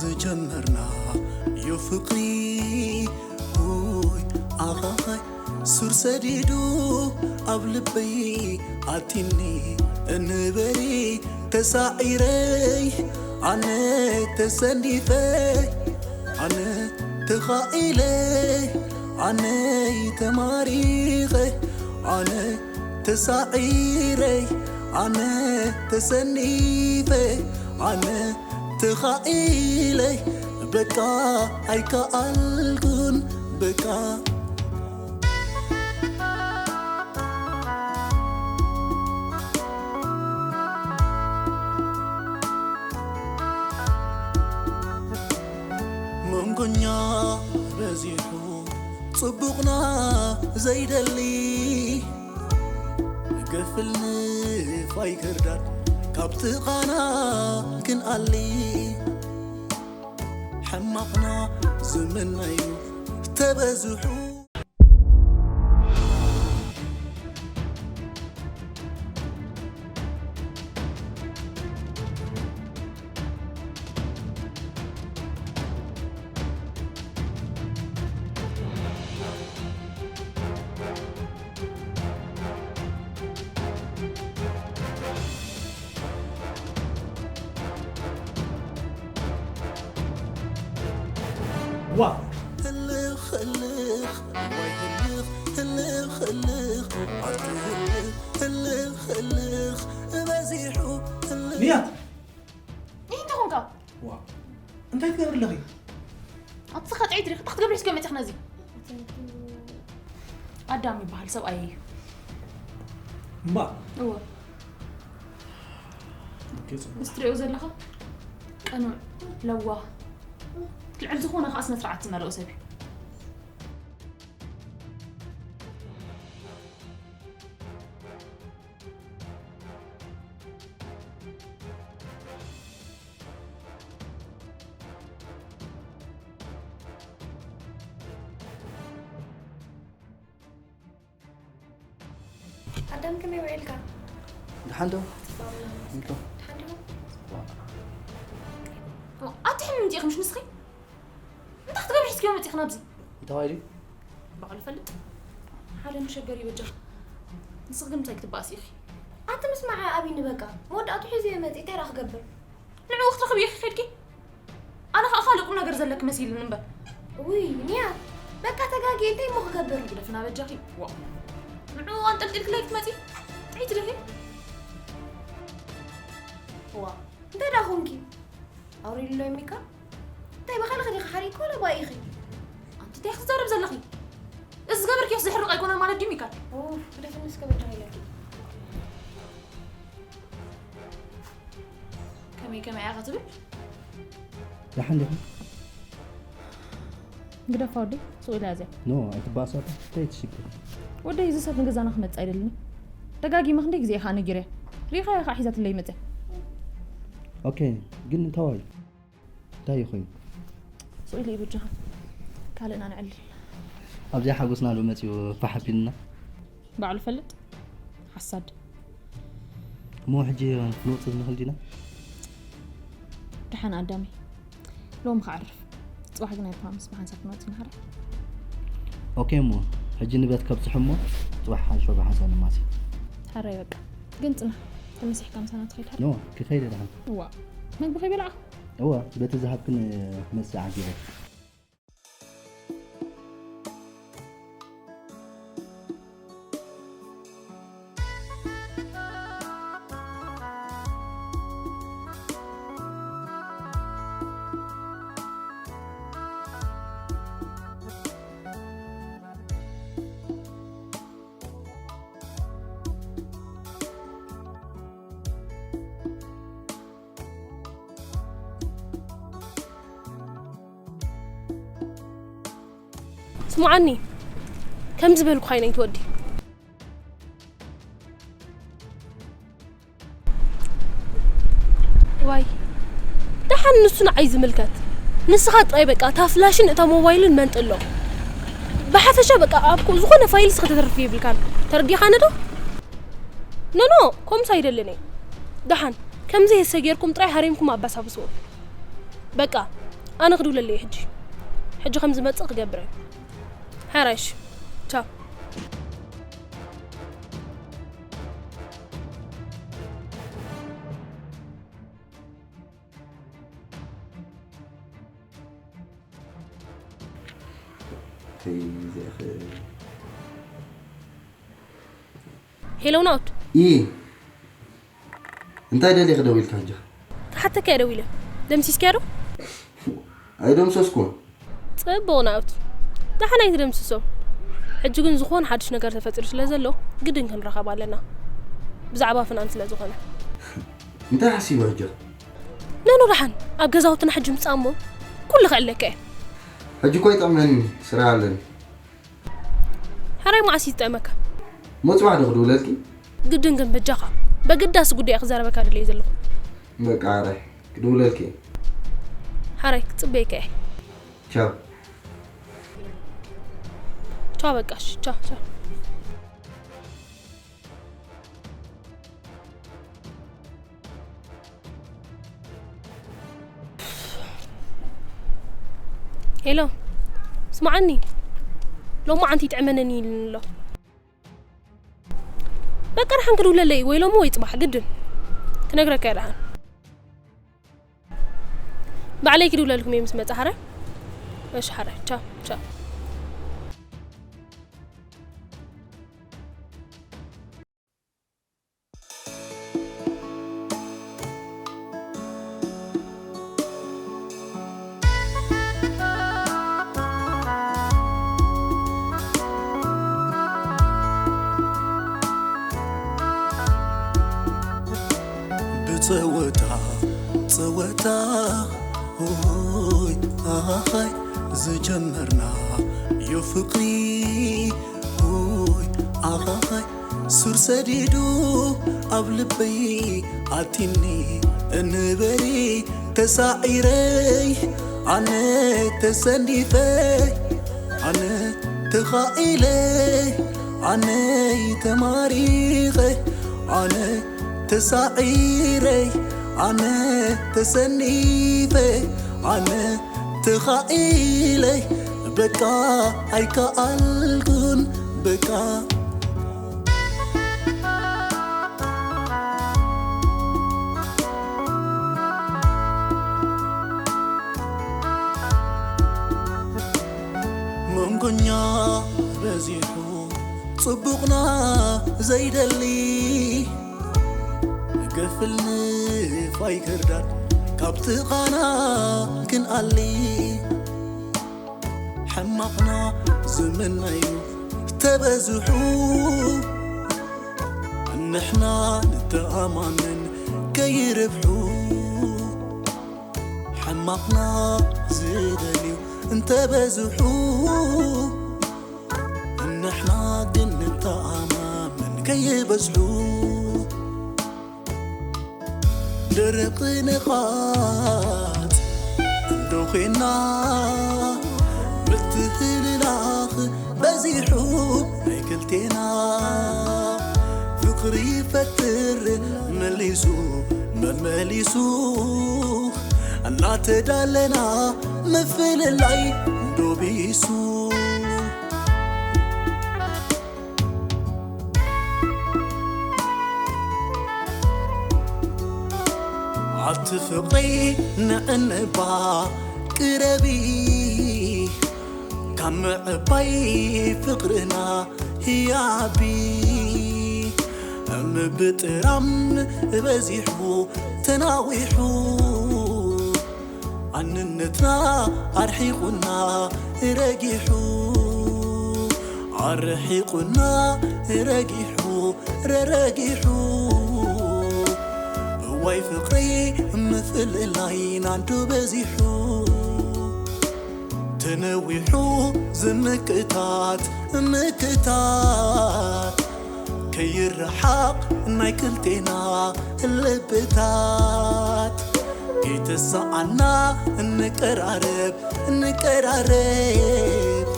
ዝጀመርናዮ ፍቕሪ፣ ውይ፣ ኣኻኻይ ሱር ሰዲዱ ኣብ ልበይ ኣቲኒ፣ እንበሪ ተሳዒረይ፣ ኣነ ተሰኒፈ፣ ኣነ ተኻኢለ፣ ኣነ ተማሪኸ፣ ኣነ ተሳዒረይ፣ ኣነ ተሰኒፈ፣ ኣነ ተኻኢለይ፣ በቃ ኣይከኣልኩን፣ በቃ። መንጎኛ በዚሑ ጽቡቕና ዘይደሊ፣ ገፍል ንፋይ ክርዳድ ካብ ጥቓና ክንኣሊ፣ ሕማቕና ዝምነዩ ተበዝሑ። ዋ። ህልኽ ህልኽ፣ ዋይ ህልኽ፣ ህልኽ ህልኽ፣ ዓርኪ ህልኽ፣ ህልኽ ህልኽ፣ በዚሑ ህልኽ። ንያት! እንታይ እንተ ኾንካ? ዋ፣ እንታይ ትገብሪ ኣለኺ? ኣቲ ኸጥዒት ዲኺ? እንታይ ክትገብሪ እስከ መፂኽና እዚ? ኣዳም ይበሃል ሰብኣይ እዩ። እምባ? እወ። ኦኬ፣ ጽቡቕ። ምስ ትሪኦ ዘለኻ ቀኑዕ፣ ለዋህ፣ ልዕሊ ዝኾነ ኸዓ ስነ ስርዓት ዝመልኦ ሰብ እዩ። ኣዳም ከመይ ውዒልካ? ደሓን ዶ? እንቶ። ደሓን ዲኹም? ኣቲ ሕምምቲ ኢኺ ምሽ ንስኺ? እንታይ ክትገብሪ ሒዝክዮ መፂእኺ ናብዚ? እንታይ ኢሉ? ባዕሉ ፈልጥ። ሓደ መሸገር ይበጃ። ንስኺ ግን እንታይ ክትበኣሲ ኢኺ? ኣቲ ምስማዓ ኣብኒ በቃ። መወዳእቱ ሒዙ እየ መፂእ፣ እንታይ ደኣ ክገብር? ንዕኡ ክትረኽቢ ኢኺ ከድኪ? ኣነ ኸኣ ካልእ ቁም ነገር ዘለኪ መሲልኒ እምበር። ውይ፣ ንያ፣ በቃ ተጋግየ፣ እንታይ እሞ ክገብር? ግደፍና በጃኺ። ዋ። ንዕኡ ኣንጠልጢልክለይ ክትመጺ? ጥዒት ዲኺ? ዋ፣ እንታይ ደኣ ኾንኪ? ኣውሪድለይ ሚካ? እንታይ በኻልኺ ዲኺ ሓሪቕኪ ዋላ ባኢኺ? ኣንቲ እንታይ ክትዛረብ ዘለኺ? እዚ ዝገበርክዮስ ዘሕርቕ ኣይኮነን ማለት ድዩ ሚካል? ኡፍ፣ ግደፍኒ እስከ በጃኺ ኢለኪ። ከመይ ከመይ ኢኻ ትብል? ደሓን ዲኹም? ግደፋ ወደይ፣ ስቕ ኢላ እዚኣ። ኖ፣ ኣይትበኣስ ኣታ፣ እንታይ ትሽግር? ወደይ፣ እዚ ሰብ ንገዛና ክመጽእ ኣይደልን እዩ። ደጋጊመ ክንደይ ግዜ ኢኻ ነጊረያ? ሪኢኻያ ኸኣ ሒዛትለይ መጽያ። ኦኬ፣ ግን እንታይ እዩ? እንታይ እዩ ኮይኑ? ስቕ ኢሉ እዩ በጃኻ። ካልእና ነዕልል። ኣብዚኣ ሓጎስና ዶ መጺኡ ፋሕ ኣቢሉና? ባዕሉ ፈልጥ። ሓሳድ። እሞ ሕጂ ክንወጽእ ንኽእል ዲና? ደሓን ኣዳሚ። ሎሚ ክዓርፍ። ጽባሕ ግን ኣይብሃምስ ብሓንሳብ ክንወጽእ ንሓረ። ኦኬ እሞ፣ ሕጂ ንብረት ከብጽሑ እሞ፣ ጽባሕ ሓንሾ ብሓንሳብ ንማሲ። ሓራይ በቃ። ግን ጽናሕ። ተመሲሕካ ምሳና ትኸይድ ሓረ? ኖ፣ ክኸይድ ደሓን። እዋ። መግቢ ከይበላዕኻ? እዋ፣ በቲ ዝሃብክን ክመጽእ ዓጊበ። ስምዓኒ፣ ከም ዝበልኩኻ ኣይነ ትወዲ። ዋይ፣ ደሓን ንሱ ንዓይ ዝምልከት። ንስኻ ጥራይ በቃ እታ ፍላሽን እታ ሞባይልን መንጥሎ። ብሓፈሻ በቃ ኣብ ኮ-፣ ዝኾነ ፋይልስ ከተተርፍ የብልካን። ተረዲኻኒ ዶ? ኖ፣ ኖ፣ ከምኡስ ኣይደልን እየ። ደሓን፣ ከምዚ የሰ ጌርኩም ጥራይ ሃሪምኩም ኣባሳብስዎ። በቃ፣ ኣነ ክድውለለይ ሕጂ። ሕጂ ከም ዝመጽእ ክገብር እየ። ሓራይሽ። ቻው። ሄሎ ናውድ። ኢ እንታይ ደሊኺ ደዊልካ ሕጂ? ክሓተካ እየ ደዊለ። ደምሲስካያ ዶ? ኣይደምሰስኩን። ጽቡቕ ናውድ። ደሓን ኣይትደምስሶ። ሕጂ ግን ዝኾነ ሓድሽ ነገር ተፈጢሩ ስለ ዘሎ ግድን ክንራኸብ ኣለና። ብዛዕባ ፍናን ስለ ዝኾነ። እንታይ ሓሲቡ ሕጂ? ነኑ ደሓን ኣብ ገዛውትና ሕጂ ምጻእ እሞ ኩሉ ክዕለካ እየ። ሕጂ እኮ ይጥዕመኒ፣ ስራሕ ኣለኒ። ሓራይ መዓስ እዩ ዝጥዕመካ? ሞ ጽባሕ ዶ ክድውለልኪ? ግድን ግን በጃኻ። በግዳስ ጉዳይ ክዛረበካ ደልየ ዘለኹ። በቃ ሓራይ ክድውለልኪ እየ። ሓራይ ክጽበየካ እየ። ቻው። ቻው በቃ እሺ፣ ቻው፣ ቻው። ሄሎ፣ ስምዓኒ። ሎማዓንቲ ይጥዕመኒ ኢሉኒ ኣሎ። በቃ ደሓን ክድውለለይ ወይ ሎሚ ወይ ጽባሕ ግድን። ክነግረካ እየ ደሓን። ባዕለይ ክድውለልኩም እየ ምስ መጻ ሓራይ። እሺ ሓራይ፣ ቻው፣ ቻው። ብጸወታ ጸወታ ሆይ ኣኻኻይ ዝጀመርናዮ ፍቕሪ ሆይ ኣኻኻይ ሱር ሰዲዱ ኣብ ልበይ ኣቲኒ እንበሪ ተሳዒረይ ኣነ ተሰኒፈ ኣነ ተኻኢለ ኣነይ ተማሪኸ ኣነ ተሳዒረይ ኣነ ተሰኒፈ ኣነ ተኻኢለይ በቃ ኣይከኣልኩን በቃ መንጎኛ በዚሑ ጽቡቕና ዘይደሊ ገፍል ንፋይ ክርዳድ ካብ ጥቓና ክንኣሊ ሕማቕና ዝምነዩ ተበዝሑ ንሕና ንተኣማመን ከይርብሑ ሕማቕና ዝደልዩ እንተበዝሑ ንሕና ግን ንተኣማመን ከይበዝሑ ደረቕ ንቓት እንዶ ኼና ምትህልላኽ በዚሑ ናይ ክልቴና ፍቕሪ ይፈጥር መሊሱ መመሊሱ እናተዳለና ምፍልላይ እንዶ ቢሱ ኣቲ ፍቕረይ ንዕንባ ቅረቢ ካብ ምዕባይ ፍቕርና ህያቢ ምብጥራም በዚሑ ተናዊሑ ኣንነትና ኣርሒቑና ረጊሑ ኣርሒቑና ረጊሑ ረረጊሑ እዋይ ፍቕረይ ምፍልላይና እንዶ በዚሑ ተነዊሑ ዝምክታት ምክታት ከይረሓቕ ናይ ክልቴና ልብታት ከይተሰኣና እንቀራረብ እንቀራረብ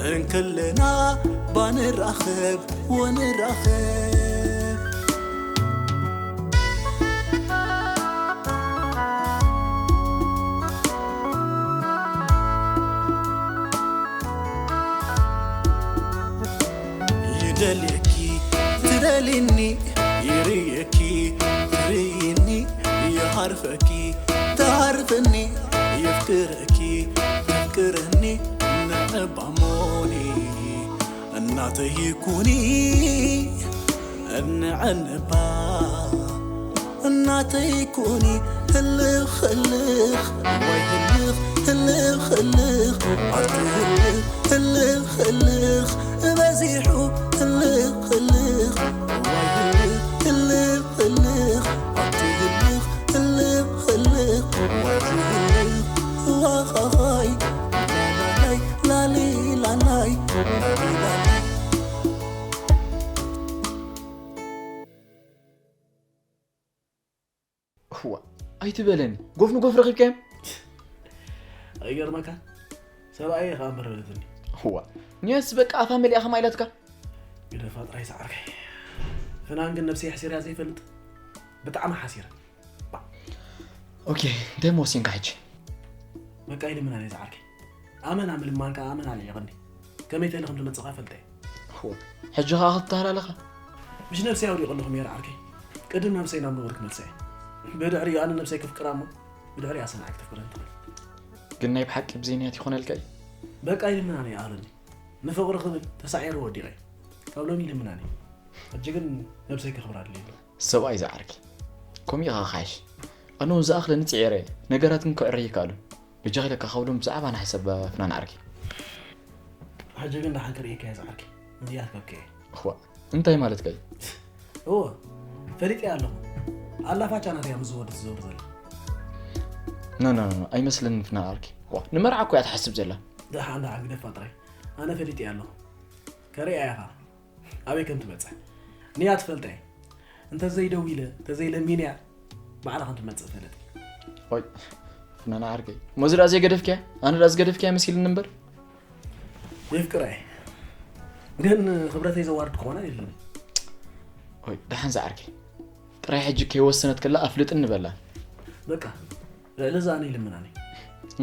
እንክልና ባንራኸብ ወንራኸብ ደልየኪ ትደልኒ፣ ይርእየኪ ትርእይኒ፣ ይሃርፈኪ ትሃርፍኒ፣ የፍቅረኪ ተፍቅረኒ፣ ንዕባሞኒ እናተይ ኩኒ እንዕንባ እናተይ ኩኒ ህልኽ ህልኽ ወይ ህልኽ ህልኽ ህልኽ ኣርቲ ህልኽ ህልኽ ህልኽ በዚሑ ህልኽ ህልኽ ወይ ህልኽ ህልኽ ህልኽ ኣርቲ ህልኽ ህልኽ ህልኽ ወይ ህልኽ ዋኻኻይ ላላይ ላሊ ላላይ ላሊ ላላይ እዋ ኣይትበለኒ። ጎፍ ንጎፍ ረኺብካዮም? ኣይገርመካ ሰብኣየ ከዓ መረረትኒ። እዋ ንያስ በቃ ኣፋ መሊኣ ከማ ኢላትካ። ግደፋ ጥራይ ሰዓርከይ። ፍናን ግን ነብሰይ ኣሕሲርያ ዘይፈልጥ ብጣዕሚ ሓሲረ። ኦኬ እንታይ መወሲንካ ሕጂ? በቃ ይልምና ናይ ሰዓርከይ። ኣመና ምልማንካ ኣመና ልዒቕኒ። ከመይ ተለ ከም ዝመፅኻ ፈልጠ እየ። እዋ ሕጂ ከዓ ክትተሃል ኣለኻ? ምሽ ነብሰይ ኣውዲቑ ኣለኹ ሜራ ዓርከይ። ቅድም ነብሰይ ናብ ንቡር ክመልሰ እየ። ብድሕሪኡ ኣነ ነብሰይ ክፍቅራ እሞ ብድሕሪኣ ሰናዒ ክተፍቅረኒ ትኽእል። ግን ናይ ብሓቂ ብዘይንያት ይኾነልካ እዩ? በቃ ይልምና ናይ ኣኽለኒ። ንፍቕሪ ክብል ተሳዒረ ወዲቐ እየ። ካብ ሎሚ ይልምናኒ። ሕጂ ግን ነብሰይ ከኽብራ ኣድልየ። ሰብኣይ ዝዓርኪ ከምኡ ኢኻ ክሓይሽ። ኣነ እውን ዝኣኽለኒ ፅዒረ እየ። ነገራት ግን ክዕረ ይከኣሉ። በጃኺ ኢለካ ካብ ሎም ብዛዕባ ናይ ሰብ ፍናን ዓርኪ። ሕጂ ግን ደሓን ክርእየካ እየ ዝዓርኪ። ንያት ከብከ እየ። እዋ እንታይ ማለትካ እዩ? እዎ ፈሊጠ ኣለኹ። ኣላፋቻ ናት እያ ምስ ዝወዲ ትዘውር ዘላ። ኖ ኖ ኖ ኣይመስለንን ፍናን ዓርኪ። ዋ ንመርዓ እኮ እያ ትሓስብ ዘላ። ደሓን ደሓን ግደፋ ጥራይ። ኣነ ፈሊጠ ኣለኹ። ከርእያ ኢኻ። ኣበይ ከም ትመጽእ ንያ ትፈልጠ። እንተዘይደዊለ እንተዘይለሚንያ ባዕላ ከም ትመጽእ ፈለጥ። ኦይ ፍናን ዓርከይ ሞዚ ደኣ ዘይገደፍክያ? ኣነ ደኣ ዝገደፍክያ መሲልኒ እምበር። የፍቅራ እየ ግን ክብረተይ ዘዋርድ ክኾነ የለን። ኦይ ደሓን ዝዓርከይ ጥራይ ሕጂ ከይወሰነት ከላ ኣፍልጥኒ በላ። በቃ ልዕሊ እዛ ኣነ ይልምናኒ።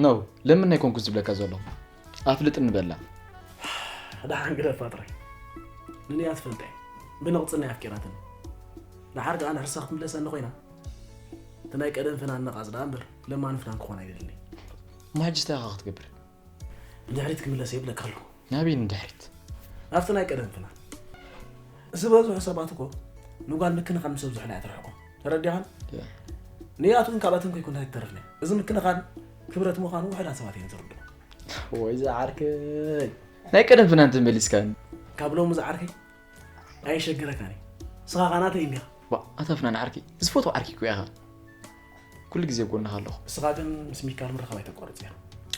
ነው ለምን ናይ ኮንኩ ዝብለካ ዘለኹ ኣፍልጥኒ በላ። ደሓን ግደፋ ጥራይ። ንንያ ትፈልጠ እየ ብንቕጽና ኣፍቂራትኒ። ደሓር ደኣ ንሕርሳ ክትምለሰኒ ኮይና እቲ ናይ ቀደም ፍናን ነቓጽ ደኣ እምበር ለማኒ ፍናን ክኾን ኣይደልን። እሞ ሕጂ እንታይ ኢኻ ክትገብር? ንድሕሪት ክምለስ እየ ይብለካ ኣለኹ። ናበይ ንድሕሪት? ናብቲ ናይ ቀደም ፍናን። ዝበዝሑ ሰባት እኮ ንጓል ምክንኻን ምስ ኣብዝሑላ እያ ትርሕቆም። ተረዲኻን? ንያቱ ግን ካብኣተን ከይኮነት ኣይትተርፍን እያ። እዚ ምክንኻን ክብረት ምዃኑ ውሑዳት ሰባት እዮም ዝርድኡ። ወይ ዝዓርከይ ናይ ቀደም ፍናን ተመሊስካኒ። ካብ ሎሚ ዝዓርከይ ኣይሸግረካን እዩ። ንስኻ ኻናተይ እንዲኻ። ዋ ኣታ ፍናን ዓርከይ ዝፈትዎ ዓርኪ እኮ ኢኻ። ኩሉ ግዜ ኣብ ጎንኻ ኣለኹ። ንስኻ ግን ምስ ሚካል ምርኻብ ኣይተቋርጽ እያ።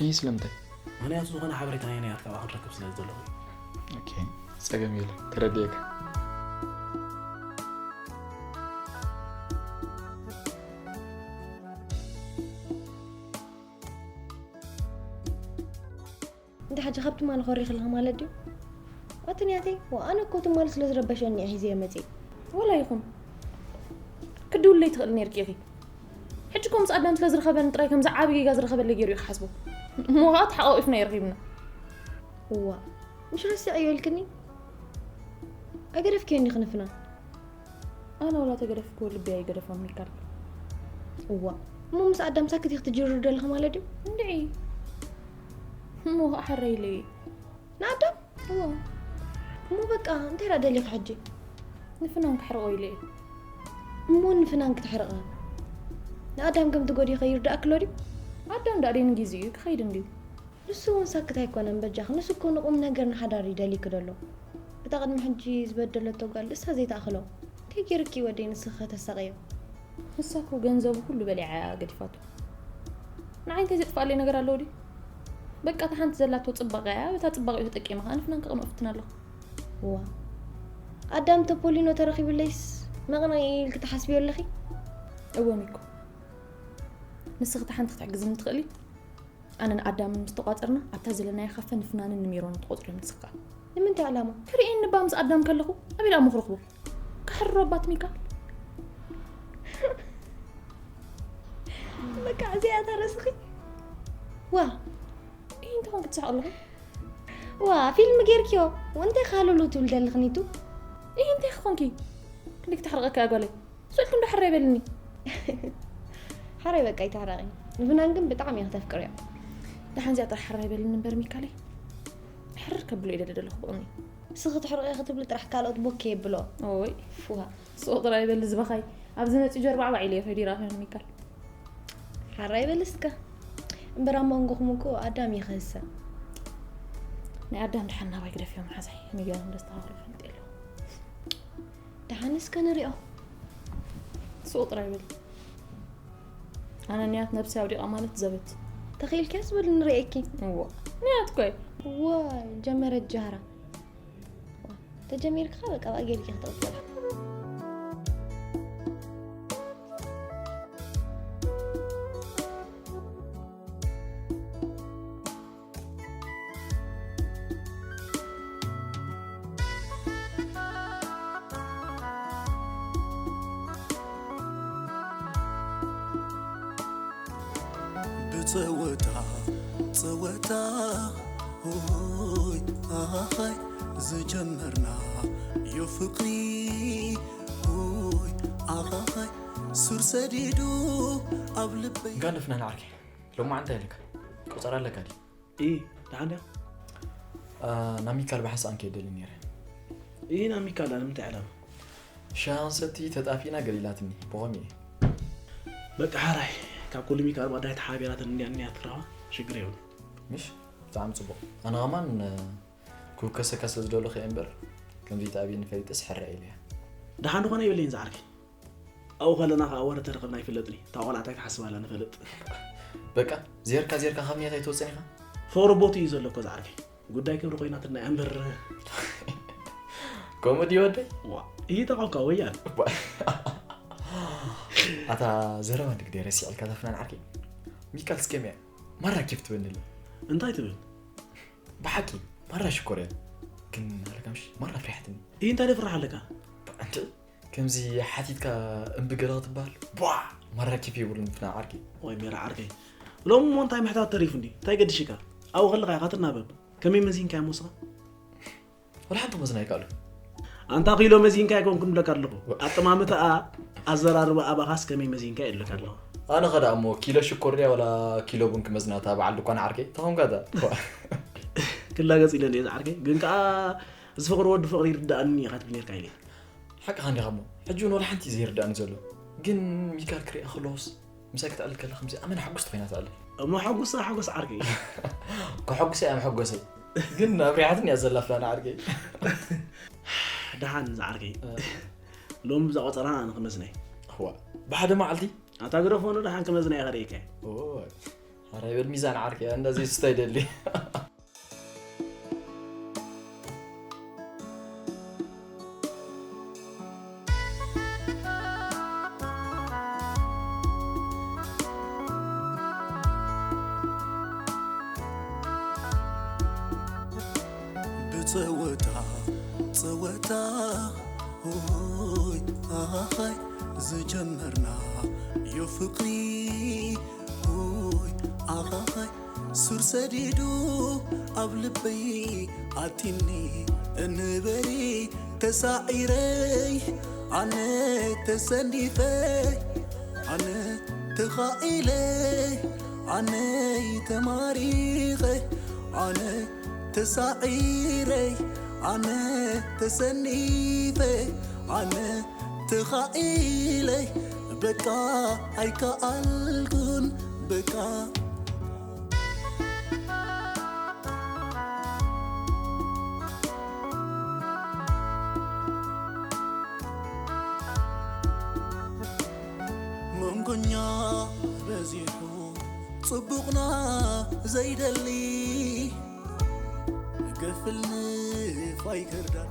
እይ ስለምንታይ? ምኽንያቱ ዝኾነ ሓበሬታ ናይ ናያት ካብኣ ክንረክብ ስለ ዝደለኹ። ኦኬ ጸገም የለ ተረድኤካ። እንተ ሕጂ ካብ ትማሊ ኮሪኺ ኣለኺ ማለት ድዩ? ኣቲ ንያተይ፣ ዋ፣ ኣነ እኮ ትማሊ ስለ ዝረበሸኒ እየ ሒዘዮ መጺኤ። ወላ ይኹን። ክድውልለይ ትኽእሊ ነይርኪ ኢኺ። ሕጂ እኮ ምስ ኣዳም ስለ ዝረኸበኒ ጥራይ ከምዚ ዓቢ ጌጋ ዝረኸበለይ ገይሩ እዩ ክሓስቦ። እሞ ኸኣ ተሓቋቒፍና እዩ ረኺብና። እዋ፣ ምሽ ረሲዐዮ ኢልክኒ? ኣይገደፍክዮን ዲኺ ንፍና? ኣነ ወላ ተገደፍኩ ልቢ ኣይገደፎን ሚካል። እዋ እሞ ምስ ኣዳም ሳክት ኢኺ ትጅርር ደለኺ ማለት ድዩ? እንድዒ እሞ ከዓ ሕረይለይ። ንኣዳም? እዋ እሞ በቃ እንታይ ደኣ ደሊኺ ሕጂ? ንፍናን ክሕርቆ ኢለ እየ። እሞ ንፍናን ክትሕርቐ ንኣዳም ከም ትጎድዮ ከይርድኣክሎ ድዩ? ኣዳም ደኣ ደይ ንጊዜኡ እዩ ክኸይድ እንድዩ። ንሱ እውን ሳክት ኣይኮነን በጃኺ፣ ንሱ እኮ ንቁም ነገር ንሓዳር እዩ ደልይኪ ደሎ። እታ ቅድሚ ሕጂ ዝበደለቶ ጓል እሳ ዘይትኣኽሎ። እንታይ ገይርኪ ወደይ ንስኺ ከተሳቕዮ? ንሳ እኮ ገንዘቡ ኩሉ በሊዓ እያ ገዲፋቶ። ንዓይ እንታይ ዘጥፍኣለይ ነገር ኣለዎ ድዩ? በቃ እታ ሓንቲ ዘላቶ ጽባቐ እያ፣ በታ ጽባቐኡ ተጠቂመ ከኣ ንፍናን ከቕንኦ እፍትን ኣለኹ። እዋ ኣዳም ተፖሊኖ ተረኺቡለይስ መቕንኢ ኢልኪ ትሓስብዮ ኣለኺ? እወ ሚኮ፣ ንስኺ እታ ሓንቲ ክትሕግዝኒ ትኽእሊ? ኣነን ኣዳምን ምስ ተቋጸርና ኣብታ ዘለናያ ካፈ ንፍናንን ንሜሮንን ትቆጽርዮም ንስኻ። ንምንታይ ዕላማ? ክርእየኒ እባ ምስ ኣዳም ከለኹ ኣበይ ደኣ እሞ ክረኽቦ? ክሕርሮ ኣባት ሚካ። በቃ እዚኣ እታ ርእስኺ። ዋ እይ እንታይ ኮንክ ትስሕቕ ኣለኹ? ዋ ፊልም ጌርክዮ እንታይ ካሉሉ ትብል ዘለኽኒቱ? እይ እንታይ ክኾንኪ? ክንደይ ክተሕርቐካ እያ ጓለይ? ስእልኪ እንዶ ሕራይ በልኒ። ሓራይ በቃ ይተሕረቂ። ንፍናን ግን ብጣዕሚ እየ ክተፍቅርዮ። ደሓን እዚኣ ጥራሕ ሕራይ በልኒ እምበር ሚካለይ። ሕርር ከብሎ ኢለ ደለኹ ብቕኒ። እስኺ ትሕርቂ ክትብሊ ጥራሕ ካልኦት ቦኬ የብሎ። ኦይ ፉሃ። ሱቕ ጥራይ በል ዝበኻይ። ኣብዚ መፂኡ ጀርባዕ ባዕ ኢለ እየ ከይዱ ይራኸብኒ ሚካል። ሓራይ በል እስከ። እምበር ኣብ መንጎኹም እኮ ኣዳም ይኸሰ። ናይ ኣዳም ደሓን ናባይ ግደፍዮም ሓዛይ። ሚጋሎም ደስተኻኽሉ ይፈልጥ የለ። ደሓን እስከ ንሪኦ። ሱቕ ጥራይ በል። ኣነ ንያት ነብሲ ኣውዲቓ ማለት ዘበት። ተኺኢልኪያስ በል ንርእየኪ። እዎ። ንያት ኮይ። ዋይ ጀመረት ጃህራ። ተጀሚርካ በቃ ብኣ ጌርኪ ክትቕጽል። ብጸወታ ጸወታ ሆይ ኣኻኻይ ዝጀመርና ዮ ፍቕሪ ሆይ ኣኻኻይ ሱር ሰዲዱ ኣብ ልበይ። ጋንፍና ንዓርከይ ሎማዓ እንታይ ኣለካ? ቆጸራ ኣለካ ድዩ? ኢ ደሓን ድያ? ናብ ሚካል ብሓንሳእ ከይደሊ ነይረ። ኢ ናብ ሚካል ንምንታይ ዕላማ? ሻሂ ክንሰቲ ተጣፊእና ገለ ኢላትኒ። ብኸምኡ እየ። በቃ ሓራይ ካብ ኩሉ ሚካል ባዳይ ተሓቢራትን እንድያ እኒያ ትራዋ ሽግር የብሉ። ምሽ ብጣዕሚ ጽቡቕ። ኣነ ኸማን ክውከሰካ ስለ ዝደለኹ እየ እምበር ከምዚ ተኣብየኒ ፈሊጠስ ሕራይ ኢለያ። ደሓን ዝኾነ የብለይን ዝዓርከይ። ኣብኡ ከለና ከዓ ወረ ተረኸብና ይፍለጥኒ። እታ ቆልዓ እንታይ ትሓስብ ኣላ ንፈልጥ። በቃ ዜርካ ዜርካ ካብ ኒያት ኣይትወፅን ኢኻ። ፍቕሪ ቦቱ እዩ ዘሎ እኮ ዝዓርከይ። ጉዳይ ክብሪ ኮይናትና እያ እምበር። ከምኡ ድዩ ወደይ? ዋ፣ ይሂ ተቓውካ ወያል። ኣታ ዘረባ ንግደይ ረሲዕልካ ተፍናን ዓርከይ። ሚካል ስኬምያ ማራ ኬፍ ትበንል። እንታይ ትብል? ብሓቂ ማራ ሽኮር እያ። ግን ኣለካ ምሽ ማራ ፍሪሓትኒ። ይህ እንታይ ደፍራሕ ኣለካ? ኣንተ ከምዚ ሓቲትካ እምቢ ገለ ክትበሃል ቧ ማራ ኬፍ የብሉን ፍና ዓርኪ። ወይ ሜራ ዓርከይ ሎም እሞ እንታይ ምሕታት ተሪፉ እንዲ እንታይ ገድሽካ ኣብኡ ከለካ ኢካ ትናበብ ከመይ መዚንካ እሞ ስኻ ወላ ሓንቲ መዝና ይካሉ ኣንታ ኪሎ መዚንካ ኣይኮንኩን ብለካ ኣለኹ ኣጠማምታኣ ኣዘራርባ ኣባኻስ ከመይ መዚንካ ይብለካ ኣለኹ ኣነ ኸዳ እሞ ኪሎ ሽኮር ድያ ወላ ኪሎ ቡን ክመዝና እታ በዓል ድኳን ዓርከይ ተኾንካ እታ ክላገጽ ኢለ እንደ ዝዓርከይ ግን ከዓ ዝፍቕሪ ወዲ ፍቕሪ ይርዳእኒ ኢኻ ትብል ነርካ ኢለ ሓቅኻ እንዲኻ እሞ ሕጂ እውን ወላ ሓንቲ ዘይርዳእኒ ዘሎ ግን ሚካል ክሪኣ ከለዎስ ምሳይ ክትዕልል ከላ ከምዚ ኣመና ሕጉስቲ ኮይና ትዕልል እሞ ሕጉሳ ሕጉስ ዓርከይ ከሐጉሰ እያ መሐጎሰይ ግን ኣብሪሓትኒ እያ ዘላ ፍላና ዓርከይ ደሓን ዝዓርከይ ሎሚ ብዛ ቆፀራና ኣነ ክመዝነይ ዋ ብሓደ መዓልቲ ኣታ ግረፎኑ ደሓን ክመዝነይ ከርእየካ ኣረ ይበል ሚዛን ዓርከይ እንደዚ ስታይ ደሊ ብጸወታ ጸወታ ሆይ ኣኻኻይ ዝጀመርና ዮ ፍቕሪ ሆይ ኣኻኻይ ሱር ሰዲዱ ኣብ ልበይ ኣቲኒ እንበሪ ተሳዒረይ ኣነ ተሰኒፈ ኣነ ተኻኢለ ኣነ ተማሪኸ ኣነ ተሳዒረይ ኣነ ተሰኒፈ ኣነ ተኻኢለይ በቃ ኣይከኣልኩን በቃ መንጎኛ በዚሑ ጽቡቕና ዘይደሊ ገፍል ንፋይ ክርዳድ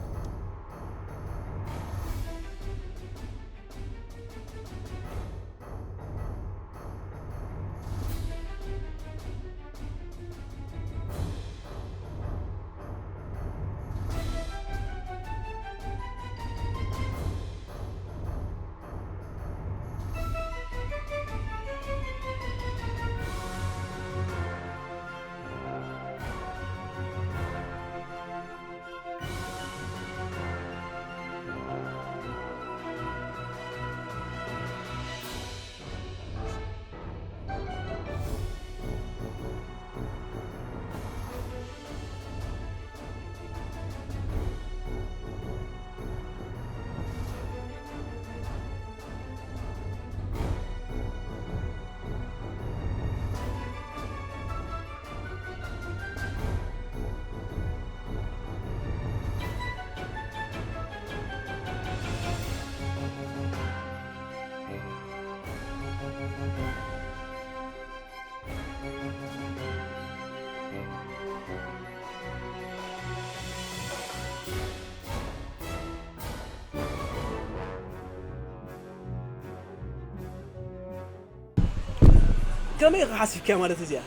ከመይ ኢኻ ሓሲብካያ ማለት እዚኣ?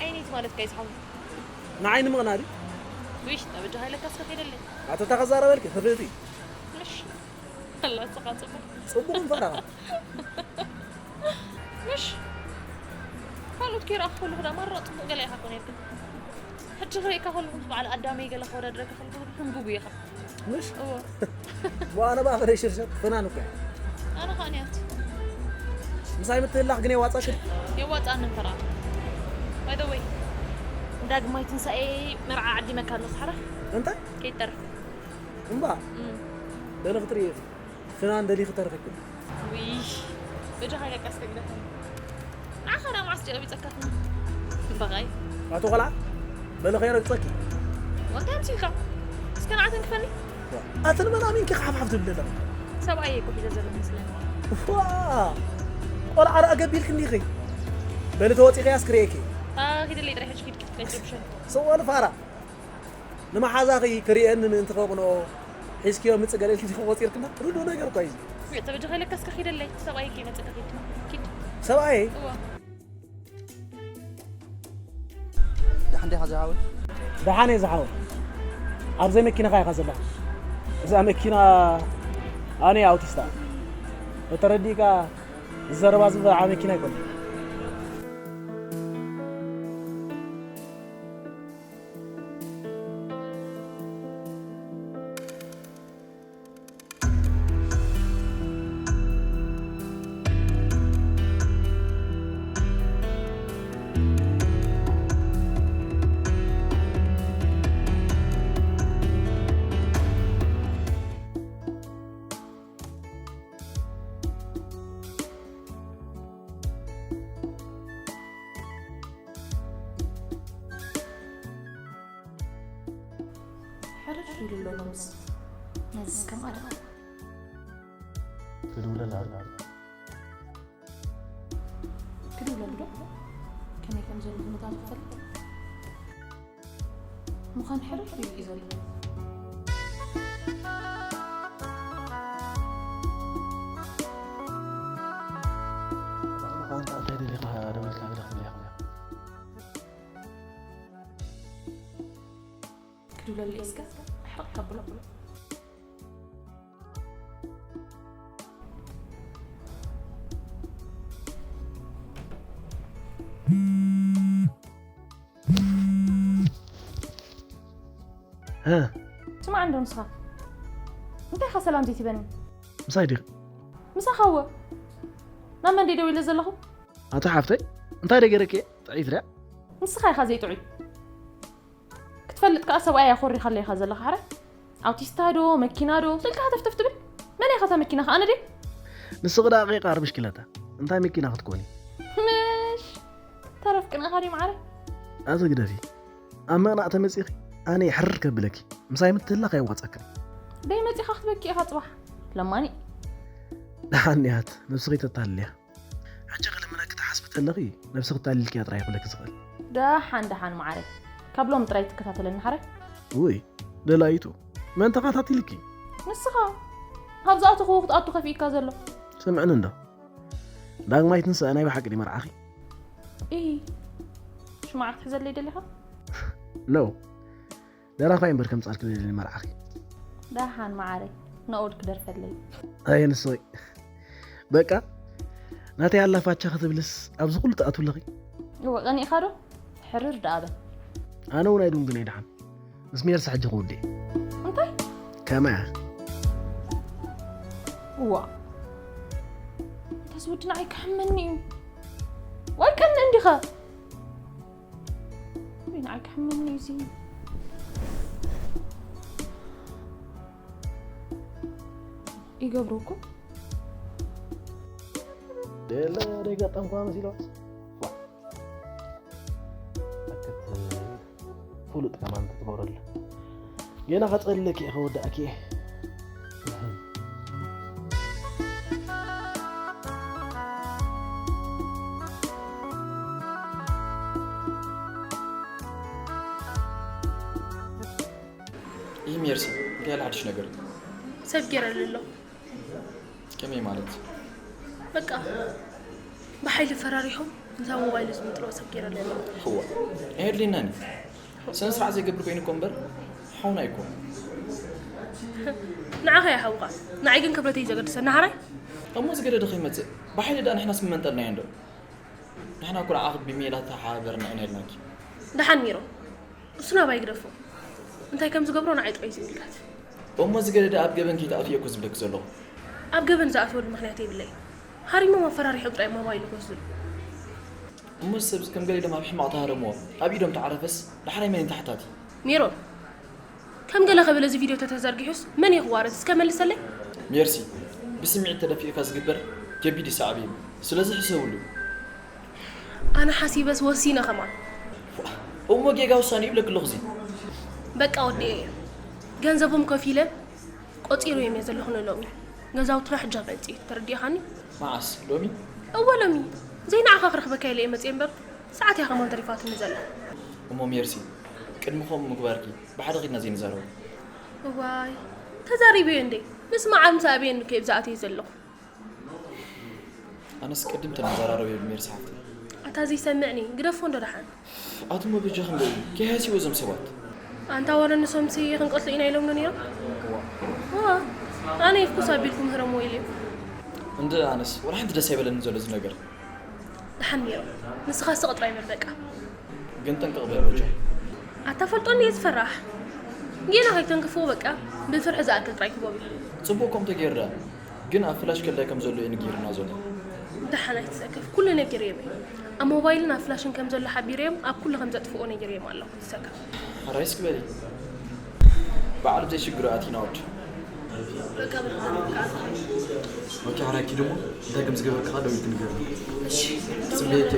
ዓይነይቲ ማለት ከ ይስሓቡ ንዓይኒ ምቕናዲ ዊሽ ጠበጃ ሃይለካ እስከ ከይደለይ ኣቶ ተኸዛረበልኪ ክፍእቲ ምሽ ኣላ ስኻ ፅቡቅ ጽቡቕ ፈራኻ ምሽ ካልኦት ከይረኣኹ ከለኹ ዳ ማራ ፅቡቅ ገለ ኢኻ ኮነ ይብል ሕጂ ክርእየካ ከለኹ ምስ በዓል ኣዳመይ ገለ ከወዳድረካ ከለኹ ሕንጉብ ኢኻ ምሽ እዎ ዋነ ባፈረ ሽርሸር ፍናን እኮ ኣነ ኸኣ ንያት ምሳይ ምትህላኽ ግን የዋጻ ክድ የዋጣኒ እንፈራ ባይደወይ ዳግማይ ትንሳኤ መርዓ ዓዲመካ ኣሎ ሳሕራ እንታይ ከይተርፍ እምባ በለ ክትርኢ ኢኺ ፍናን ደሊኺ ተርኺ ውይ በጃኻ ኢለካ ኣስተግደፈኒ ንዓኻ ዳ መዓስ ጨቢፀካ በቓይ ኣቶ ቆልዓ በለ ከይረግፀኪ ወንታይ ኣምሲልካ እስከ ንዓተን ክፈኒ ኣትን መን ኣሚንኪ ሓፍሓፍ ትብል ኣለኺ ሰብኣየ እኮ ሒዘ ዘሎ መስለኒ ዋ ቆልዓ ደኣ ገቢልክ እንዲኺ በሊ ተወፂኸያ እስክርእየኪ ኪደለይ ጥራሕ ሕጂ ኪድ ለጭብሸን ስወል ፋራ ንመሓዛኺ ክርእየኒ ምእንቲ ከቕንኦ ሒዝክዮ ምፅእ ገለ ኢልኪ ዲኺ ቆፂርክና ርዱእ ነገር እኳ እዩ ተበጃኻ ኢለካ እስከ ኪደለይ ሰብኣየ ከይመፅእ ኪድ ኪድ ሰብኣየ እዋ ደሓን ዲኻ ዝሓወይ? ደሓን እየ ዝሓወይ ኣብዘይ መኪናኻ ኢኻ ዘለኻ እዛ መኪና ኣነ ኣውቲስታ ተተረዲእካ ዝዘረባ ዝበዓ መኪና ኣይኮነ ሕርር ኢሉ ኣሎ ሎምስ ነዚ እስከ ማለት ክድውለላ ክድውለሉ ዶ ከመይ ከም ዘሎ ኩነታቱ ክፈልጥ ምዃን ሕርር ኢሉ እዩ ዘሎ እንታይ ደሊኻ ደዊልካ ግዳ ክትብልያ ክድውለሉ እስከ ሕርቕ ከብሎ እ ስማዕ እንዶ ንስኻ እንታይ ኢኻ ሰላም ዘይትበኒ ምሳይ ዲኺ ምሳኻ እወ ናብ መን ደይ ደው ኢለ ዘለኹ ኣቶ ሓፍተይ እንታይ ደገረኪ ጥዒት ድያ ንስኻ ኢኻ ዘይጥዑይ ክትፈልጥ ከዓ ሰብኣይ ኣኮሪኻለ ኢኻ ዘለኻ ሓረ ኣውቲስታ ዶ መኪና ዶ ስልካ ሃተፍተፍ ትብል መን ኢኻ እታ መኪና ከዓ ነደ ንስኺ ደኣ ቂቃር ምሽክለታ እንታይ መኪና ክትኮኒ ምሽ ተረፍቅን ኢኻ ድዩ ማዓረ ኣቲ ግደፊ ኣብ ምቕናእ ተመፂኺ ኣነ ይሕርር ከብለኪ ምሳይ ምትህላኽ የዋፀክን ደይ መፂኻ ክትበኪ ኢኻ ፅባሕ ለማኒ ደሓንያት ነብስኺ ተታልልያ ሕጂ ክልምነኪ ትሓስቢ ተለኺ ነብስኺ ታሊልኪያ ጥራይ ክብለኪ ዝኽእል ደሓን ደሓን ማዓረ ካብ ሎም ጥራይ ትከታተለኒ ሓረ ውይ ደላይቱ መን ተኸታቲልኪ ንስኻ ካብ ዝኣተኹ ክትኣቱ ከፊእካ ዘሎ ስምዕኒ እንዶ ዳግማይ ትንስኣ ናይ ብሓቂ ድዩ መርዓኺ ኢ ሽማዕ ክትሕዘለይ ደሊኻ ኖ ደራፋይ እምበር ከምፃልኪ ደሊ መርዓኺ ደሓን ማዓረ ነኦድ ክደርፈለይ ኣየ ንስኺ በቃ ናተይ ኣላፋቻ ክትብልስ ኣብዚ ኩሉ ትኣትውለኺ እወ ቀኒእኻ ዶ ሕርር ደኣ በል ኣነ እውን ኣይድንግን እየ ደሓን ምስ ሜርሲ ሕጂ ክውድእ እንታይ ከመያ እዋ እንተስ ወዲ ንዓይ ክሕመኒ እዩ ወይ ቀኒ እንዲኸ ወይ ንዓይ ክሕመኒ እዩ እዚ ይገብሮ እኮ ደለ ደይገጠምኳ መሲልዋስ ኣክት ፍሉጥ ከማን ትትገብረሉ ጌና ከፀልለኪ እየ ከወዳእኪ እየ ይህ ሜርሲ እንታይ ያለ ሓድሽ ነገር ሰብ ገይረሉ ኣሎ ከመይ ማለት በቃ ብሓይሊ ፈራሪሖም ነታ ሞባይሉ ዝምንጥልኦ ሰብ ገይረ ኣለኒ። እዋ ኣየድልየናን እዩ። ስነ ስርዓት ዘይገብር ኮይኑ እኮ እምበር ሓውና ኣይኮን። ንዓኻ እየ ሓውኻ፣ ንዓይ ግን ክብረተይ እዩ ዘገድሰኒ ሓራይ። እሞ ዝገደደ ከይመፅእ ብሓይሊ ደኣ ንሕናስ ምመንጠልናዮ እንዶ። ንሕና እኮ ንዓኺ ብሜላ ተሓባበርና ኢና ኢልናኪ። ደሓን ሜሮን፣ እሱ ናባይ ግደፎ። እንታይ ከም ዝገብሮ ንዓይ ጥራይ እዩ ዝምልከት። እሞ ዝገደደ ኣብ ገበን ከይትኣትዊ እየ እኮ ዝብለኪ ዘለኹ። ኣብ ገበን ዝኣትወሉ ምኽንያት የብለይ። ሃሪሞም ኣፈራሪሖም ጥራይ ሞባይሉ ክወስዱሉ። እሞ ሰብስ ከም ገለ ኢሎም ኣብ ሕማቕ ተሃረምዎ ኣብ ኢዶም ተዓረፈስ ዳሕራይ መን እዩ ተሓታቲ? ሜሮን፣ ከም ገለ ከብል እዚ ቪድዮ ተተዘርጊሑስ መን እዩ ክዋረድ? እስከ መልሰለይ። ሜርሲ፣ ብስምዒት ተደፊእካ ዝግበር ከቢድ እዩ ሳዕቤኑ። ስለዚ ሕሰብሉ። ኣነ ሓሲበስ ወሲነ ከማን። እሞ ጌጋ ውሳኔ ይብለኪ ኣለኹ እዚ። በቃ ወዲኤ እየ። ገንዘቦም ከፊለ ቆጺረዮም እየ ዘለኹ ንሎሚ። ገዛውትና ሕጂ ኣብ ዕንጺ እዩ፣ ተረዲእኻኒ? መዓስ? ሎሚ? እወ ሎሚ። ዘይንዓኻ ክረኽበካ ኢለ እየ መጽየ እምበር፣ ሰዓት እያ ከማን ተሪፋትኒ ዘላ። እሞ ሜርሲ፣ ቅድሚ ከምኡ ምግባርኪ ብሓደ ኺድና ዘይንዛረቦ። እዋይ፣ ተዛሪበዮ እንዴ? ምስ መዓር ምስ ኣበየኒ እኮ እየ ብዛ ኣትየ ዘለኹ። ኣነስ ቅድም ተነዘራረብ የብሉ ሜርሲ ሓፍተይ። ኣታ ዘይሰምዕኒ ግደፎ እንዶ ደሓን። ኣቱሞ በጃኺ እንዶ እዩ ከይሃስይዎ እዞም ሰባት። ኣንታ ዋላ ንሶምሲ ክንቀትሎ ኢና ኢሎምና ነይሮም። ዋ ኣነ ይፍኩስ ኣቢልኩም ህረምዎ ኢለዮም። እንደ ኣነስ ወላ ሓንቲ ደስ ኣይበለኒ ዘሎ እዚ ነገር። ደሓን ነይሮም። ንስኻስ ስቕ ጥራይ በል በቃ። ግን ጥንቅቕ በል በጃ። ኣታ ፈልጦ እንድየ ዝፈራሕ። ጌና ከይተንክፍዎ በቃ ብፍርሒ ዝኣክል ጥራይ ክቦም እዩ። ጽቡቕ ከምኡ ተገይሩ ደኣ። ግን ኣብ ፍላሽ ከላይ ከም ዘሎ እዩ ነጊሩና ዘሎ። ደሓን ኣይትሰከፍ፣ ኩሉ ነጊረዮም እየ። ኣብ ሞባይልን ኣብ ፍላሽን ከም ዘሎ ሓቢረዮም ኣብ ኩሉ ከም ዘጥፍእዎ ነጊረዮም ኣለኹ። ኣይትሰከፍ። ሕራይ እስኪ በሊ። በዓል ብዘይ ሽግሩ ኣቲና ወድ። በቃ በቃ በቃ። ኦኬ፣ ሕራይ ኪድ እሞ እንታይ ከም ዝገበርካ ደው ኢልኪ ንገርኒ። እሺ። ጽበየኪ።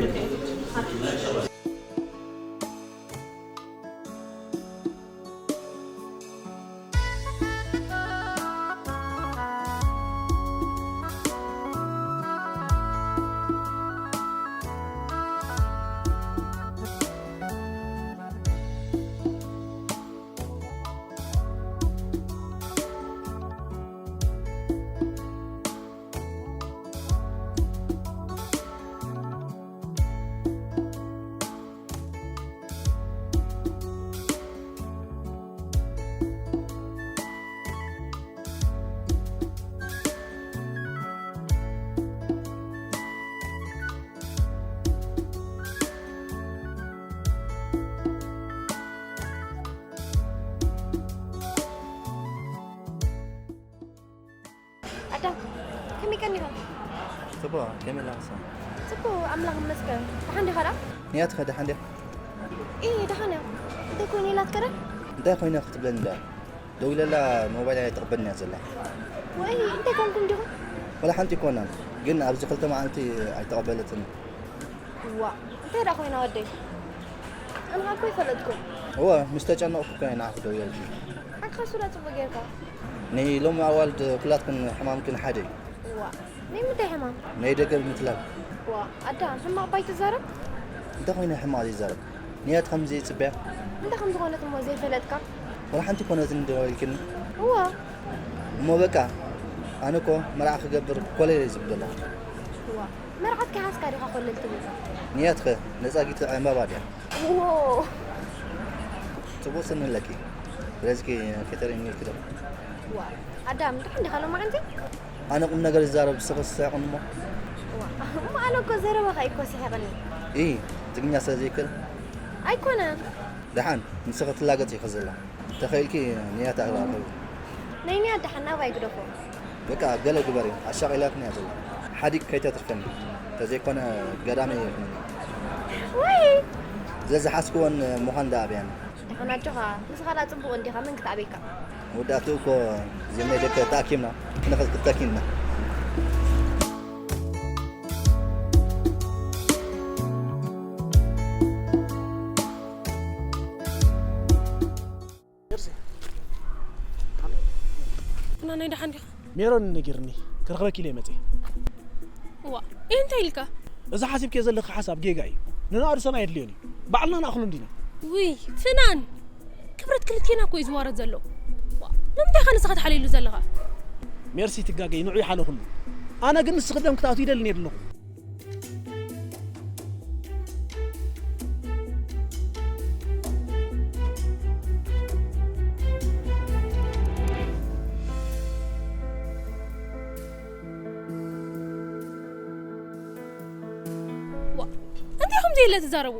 ኣዳም፣ ከመይ ቀኒኻ? ጽቡቕ፣ ከመይ ኣለኻ? ጽቡቕ፣ ኣምላኽ ይመስገን። ደሓን ዲኻ ደኣ? ንያትኸ ደሓን ድያ? ኢ፣ ደሓን እያ። እንታይ ኮይኑ ኢላትከ ደኣ? እንታይ ኮይና ክትብለኒ ደኣ? ደዊለላ ሞባይል ኣይትቕበልን እያ ዘላ። ወይ እንታይ ኮንኩም ዲኹም? ወላ ሓንቲ ኣይኮናን፣ ግን ኣብዚ ክልተ መዓልቲ ኣይተቐበለትን። ዋ እንታይ ደኣ ኮይና ወደይ? ኣነ እኮ ይፈለጥኩም። እወ ምስ ተጨነቕኩ እኮ እየ ንዓኺ ደዊለልኪ። ሓቅኻ ሱላ ጽቡቕ ጌርካ። ናይ ሎሚ ኣዋልድ ኩላትክን ሕማምክን ሓደ እዩ። ዋ ናይ ምንታይ ሕማም? ናይ ደገ ብምትላል። ዋ ኣዳም ሕማቕ ባይ ትዛረብ። እንታይ ኮይነ ሕማቕ ዘይዛረብ? ንያት ከምዚ ይጽበያ። እንታይ ከም ዝኾነት እሞ ዘይፈለጥካ? ወላ ሓንቲ ኮነትን ዶ ኢልክኒ? እዋ። እሞ በቃ ኣነ እኮ መርዓ ክገብር ኮለል እየ ዝብል ዘለኹ። እዋ መርዓት ከይሓዝካ ዲኻ ኮለል ትብል? ንያትኸ ነጻጊት ዕምባባ ድያ? እዎ። ጽቡቕ ስኒ ኣለኪ። ስለዚኪ ከይተርእይኒ ኢልኪ ዶ? እዋ ኣዳም ድሓን ዲኻ ሎማዓንቲ? ኣነ ቁም ነገር ይዛረብ ንስኺ ትስሕቕኒ እሞ። እዋ እሞ ኣነ እኮ ዘረባኻ እዩ እኮ ስሒቕኒ። እይ ትግርኛ ስለ ዘይክእል? ኣይኮነን። ደሓን ንስኺ ትላገጺ ኢኺ ዘላ። ተኸኢልኪ ንያት ኣራኽቢ። ናይ ንያት ደሓን ናባይ ግደፎ። በቃ ገለ ግበሪ ኣሻቒላትኒ እያ ዘላ። ሓዲግ ከይተትርፈኒ። ተዘይኮነ ገዳመይ ይኹንኒ። ወይ! ዘዝሓዝክወን ምዃን ደኣ ኣብያኒ። ደሓን ኣጆኻ ንስኻ ደኣ ጽቡቕ እንዲኻ መን ክትኣበየካ። መወዳእትኡ እኮ ዝምነይ ደቂ ተኣኪብና ክንኽስ ክተኪና። እና ናይ ደሓን ዲኻ? ሜሮን ነጊርኒ ክረኽበኪ ኢለ መፅእ። እዋ እንታይ ኢልካ? እዚ ሓሲብኪ ዘለኺ ሓሳብ ጌጋ እዩ። ንናኣዱ ሰብ ኣየድልዮን እዩ። ባዕልና ንኣኽሉ እንዲና። ውይ ፍናን ክብረት ክልቴና እኮ እዩ ዝዋረድ ዘሎ። ዋ፣ ንምንታይ ኸ ንስኻ ትሓልየሉ ዘለኻ? ሜርሲ ትጋገይ ንዑ ይሓለኹሉ። ኣነ ግን ንስኺ ደም ክትኣትዊ ይደሊ ነይሩ ኣለኹ። ኢለ ትዛረቡ?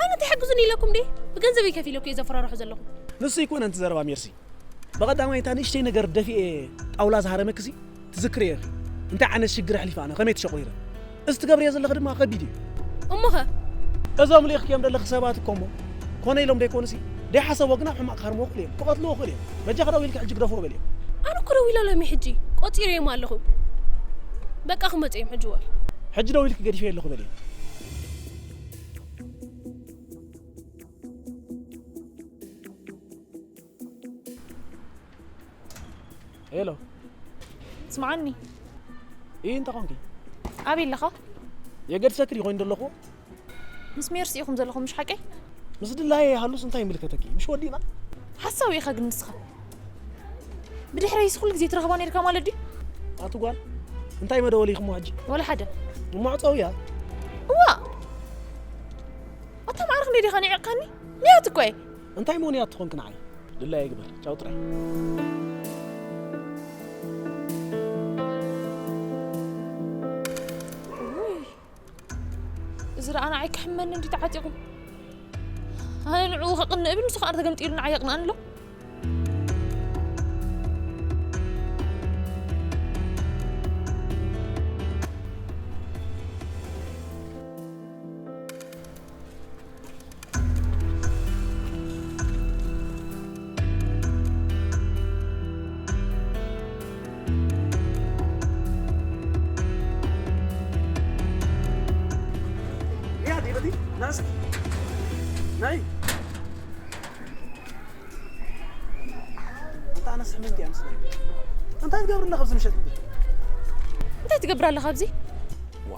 ኣነ እንታይ ሓግዙኒ ኢለኩም ድየ? ብገንዘበይ ከፊለ እኮ እየ ዘፈራርሖ ዘለኹ። ንሱ ኣይኮነን እቲ ዘረባ ሜርሲ። ብቐዳማይ እታ ንእሽተይ ነገር ደፊኤ ጣውላ ዝሃረመክሲ ትዝክርዮ ኢኺ። እንታይ ዓይነት ሽግር ኣሕሊፈ ኣነ ከመይ ተሸቑሪረ? እዚ ትገብርዮ ዘለኺ ድማ ከቢድ እዩ። እሞኸ? እዞም ልኢኽክዮም ዘለኺ ሰባት እኮ እሞ ኮነ ኢሎም ደይኮኑሲ ደይሓሰቦ ግን ኣብ ሕማቕ ክሃርምዎ ክእሉ እዮም። ክቐትልዎ ክእሉ እዮም። በጃኺ ደው ኢልኪ ሕጂ ግደፍዎ በልዮም። ኣነ እኮ ደው ኢለ ኣሎሚ ሕጂ ቆጺረዮም ኣለኹ። በቃ ክመጹ እዮም ሕጂ እዋር። ሕጂ ደው ኢልኪ ገዲፈዮ ኣለኹ በልዮም። ሄሎ። ስምዓኒ። ኢይ እንታይ ኾንኪ? ኣበይ ኣለኻ? የገድሰኪ ድዩ ኮይኑ ዘለኹ? ምስ ሜርሲ ኢኹም ዘለኹም ምሽ ሓቀይ? ምስ ድላየ ይሃሉስ እንታይ ይምልከተኪ? ምሽ ወዲእና? ሓሳዊ ኢኻ ግን ንስኻ። ብድሕረይስ ኩሉ ግዜ ትረኽባ ነይርካ ማለት ድዩ? ኣቲ ጓል እንታይ መደወሊኹሞ ሕጂ? ወላ ሓደ። እሞ ዕጸውያ። እዋ። ኣታ ማዕረ ክንደይ ዲኻ ንዒቕካኒ? ንያት እኮ እየ። እንታይ እሞ ንያት ትኾንኪ ንዓይ? ድላየ ግበር። ቻው ጥራይ። እውይ፣ እዚ ደኣ ንዓይ ክሕመኒ እንዲ ተዓጢቑ። ኣነ ንዕኡ ከቕንእ እብል፣ ንሱ ከኣ ተገምጢሉ ንዓይ የቕንኣኒ ኣሎ። እንታይ ትገብር ኣለኻ ኣብዚ? ዋ፣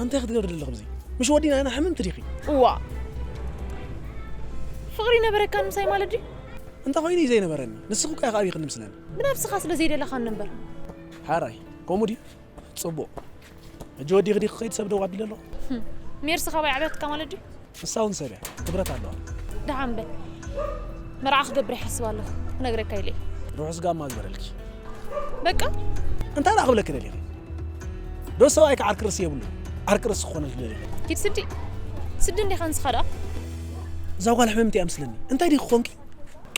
እንታይ ክትገብር ኣለኻ ኣብዚ? ምሽ ወዲና ኢና ሕምምቲ ዲኺ? እዋ። ፍቕሪ ነበረካን ምሳይ ማለት ድዩ? እንተ ኾይኑ እዩ ዘይነበረኒ። ንስኺ እኮ ኢኺ ኣብይኽኒ ምስለኒ። ብነብስኻ ስለ ዘይደለኻኒ እምበር። ሓራይ፣ ከምኡ ድዩ? ጽቡቕ። ሕጂ ወዲኺ ዲኺ ክኸይድ ሰብ ደው ኣቢለ ኣለኹ? ህም፣ ሜርሲ ካባይ ዓብያትካ ማለት ድዩ? ንሳ እውን ሰብ እያ። ክብረት ኣለዋ። ደሓን በል። መርዓ ክገብር ይሓስብ ኣለኹ። ክነግረካ ኢለ እየ። ርሑስ ጋማ ግበረልኪ። በቃ? እንታይ ደኣ ክብለኪ ደሊኺ? ዶ ሰብኣይኪ ዓርኪ ርእሲ የብሉን? ዓርኪ ርእሲ ክኾነልኪ ደሊኺ? ኪድ ስዲ። ስዲ እንዲኻ ንስኻ ደኣ? እዛ ጓል ሕምምቲ እያ ምስለኒ። እንታይ ዲኺ ኮንኪ?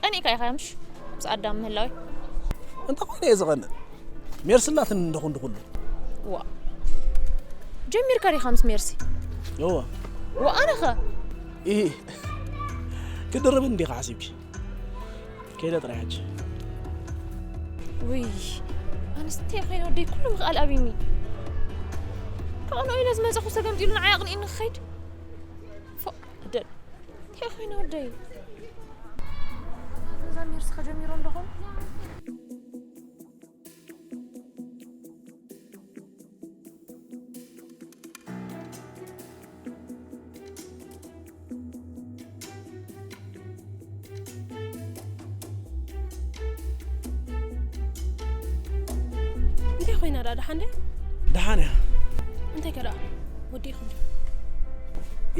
ቀኒእካ ኢኻ ምሽ? ምስ ኣዳም ምህላወይ። እንታይ ኮይነ እየ ዝቐንእ? ሜርሲ ኣላትኒ እንዶ ክንዲ ኩሉ። ዋ። ጀሚርካ ዲኻ ምስ ሜርሲ? እወ። ዋ፣ ኣነኸ? ኢሂ። ክድርብን ዲኻ ሓሲብኪ? ከይደ ጥራይ ሕጂ። ውይ፣ ኣነስ እንታይ ኮይነ ወደይ ኩሉ ምኽኣል ኣብይኒ። ከቕንኦ ኢለ ዝመጻኹ ሰገምጢሉ ንዓይ ኣቕኒእኒ ክኸይድ። ፎእ፣ ደል። እንታይ ኮይነ ወደይ? እዛ ሜርሲ ከጀሚሮ እንደኾን? እንታይ ኮይና ደኣ? ደሓን ድያ? ደሓን እያ። እንታይ ከ ደኣ? ወዲእኹም ድዩ?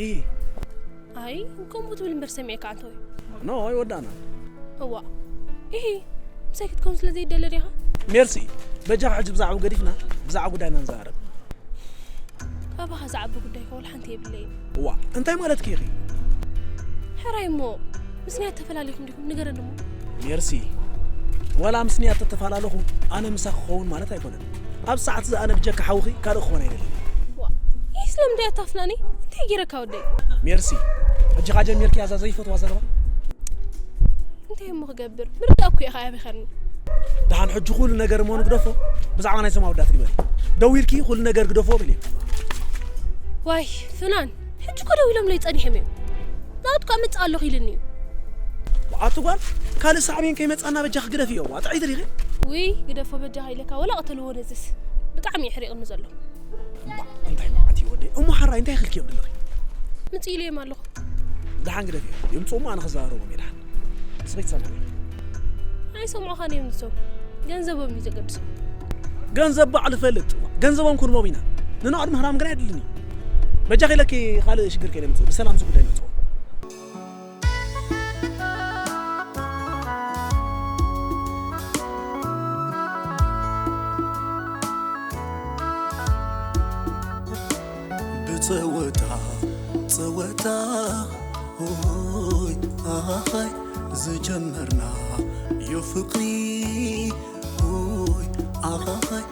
ኢሂ። ኣይ፣ ከምኡ ትብል እምበር ሰሚዐካ ኣንተ ወይ? ኖ፣ ኣይወዳእናን። እዋ። ኢሂ፣ ምሳይ ክትከውን ስለ ዘይደለ ዲኻ? ሜርሲ፣ በጃኻ ሕጂ ብዛዕባኡ ገዲፍና፣ ብዛዕባ ጉዳይና ንዛረብ። ካባኻ ዝዓቢ ጉዳይ ከ ወላ ሓንቲ የብለይን። እዋ፣ እንታይ ማለትኪ ኢኺ? ሕራይ እሞ፣ ምስ ንያት ተፈላሊኹም ዲኹም? ንገረኒ እሞ። ሜርሲ፣ ዋላ ምስ ንያት ተተፈላለኹ፣ ኣነ ምሳኺ ክኸውን ማለት ኣይኮነን። ኣብ ሰዓት እዚ ኣነ ብጀካ ሓውኺ ካልእ ክኾን ኣይደልን። ዋ፣ ይህ ስለምንታይ ኣታፍናኒ? እንታይ ገይረካ ወደይ? ሜርሲ፣ ሕጂ ኻ ጀሚርኪ ኣዛ ዘይፈትዋ ዘረባ? እንታይ እሞ ክገብር? ምርዳእ እኮ ኢኻ ኣቢኸኒ። ደሓን ሕጂ ኩሉ ነገር እሞ ንግደፎ፣ ብዛዕባ ናይዞም ኣወዳት ግበሪ። ደዊልኪ ኩሉ ነገር ግደፎ ብልዮ። ዋይ፣ ፍናን፣ ሕጂ እኮ ደዊሎምለይ ጸኒሖም እዮም። ናትኳ እመጽእ ኣለኹ ኢሉኒ እዩ። ኣቲ ጓል፣ ካልእ ሳዕቤን ከይመጽኣና በጃኺ ግደፍዮ። ዋ፣ ጥዕይቲ ዲኺ? ውይ፣ ግደፎ በጃኻ ኢለካ፣ ወላ ቅተልዎ ነዝስ። ብጣዕሚ እዩ ሕሪቕኒ ዘሎ። እምባ፣ እንታይ መዓት እዩ ወደይ? እሞ ሓራይ እንታይ ኢኽልክዮም ዘለኺ? ምጽእ ኢለዮም ኣለኹ። ደሓን ግደፍዮ። ይምጽኡ እሞ ኣነ ክዘራረቦም እየ ደሓን። ንስኺ ትሰምዒ። ኣይሰምዑኻን እዮም ንሶም። ገንዘቦም እዩ ዘገድሶም። ገንዘብ ባዕሉ ይፈልጥ። ገንዘቦም ክንቦም ኢና። ንንዋት ምህራም ግን ኣይድልን እዩ። በጃኺ ኢለኪ ካልእ ሽግር ከይነምጽእ ብሰላም እዚ ጉዳይ ነውጽኦ። ብጸወታ ታ ሆይ ኣኻኻይ ዝጀመርና ዮ ፍቕሪ ሆይ ኣኻኻይ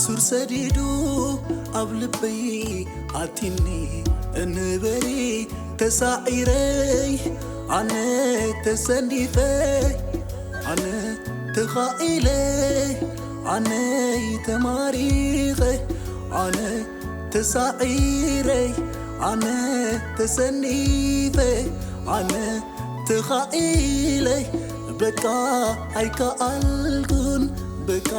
ሱር ሰዲዱ ኣብ ልበይ ኣቲኒ እንበሪ ተሳዒረይ ኣነ ተሰኒፈ ኣነ ተኻኢለ ኣነ ተማሪኸ ኣነ ተሳዒረይ ኣነ ተሰኒፈ ኣነ ተኻኢለይ በቃ ኣይከኣልኩን በቃ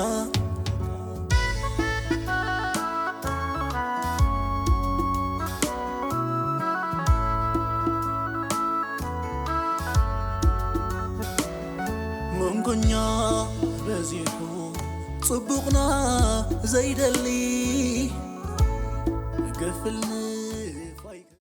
መንጎኛ በዚሑ ጽቡቕና ዘይደሊ ገፍልኒ